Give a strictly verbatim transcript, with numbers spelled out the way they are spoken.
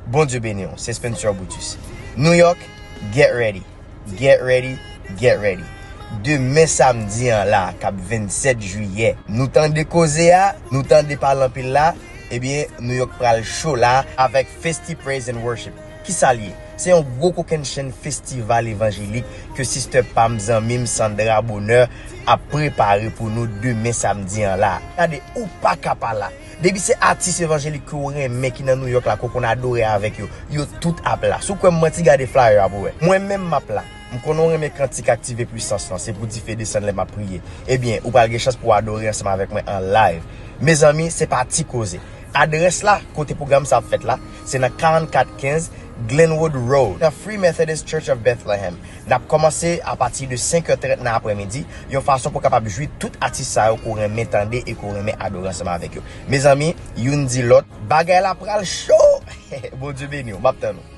Bondye beni w, se Spencer Brutus. New York, get ready. Get ready, get ready. Demen samdi an la, k ap vennsèt jiyè, nou tande koze a, nou tande pale anpil la, ebyen, New York pral cho la avèk Festi Praise and Worship. Kisa l ye? Se yon gwo kokennchenn festival evanjelik ke sistè pa m, zanmi m Sandra Bonheur ap prepare pou nou demen samdi an la. Gade, ou pa ka pa la. Depi se atis evanjelik ke w renmen ki nan New York la, ke w konn adore avèk yo, yo tout ap la. Si w kwè m manti, gade flyer a pou w wè. Mwen menm m ap la. M konnen w renmen kantik Aktive Pwisans lan, se pou dife desann lè m ap priye. Ebyen, ou pral gen chans pou w adore ansanm avèk mwen an live. Mezanmi, se pa ti koze. Adrès la, kote pwogram sa ap fèt la, se nan karannkat kenz Glenwood Road, nan Free Methodist Church of Bethlehem. N ap kòmanse apati de senk è trant nan aprèmidi, yon fason pou w kapab jwi tout atis sa yo ke w renmen tande e ke w renmen adore ansanm avèk yo. Mezanmi, youn di lòt, bagay la pral cho! Bondye beni w, m ap tann ou.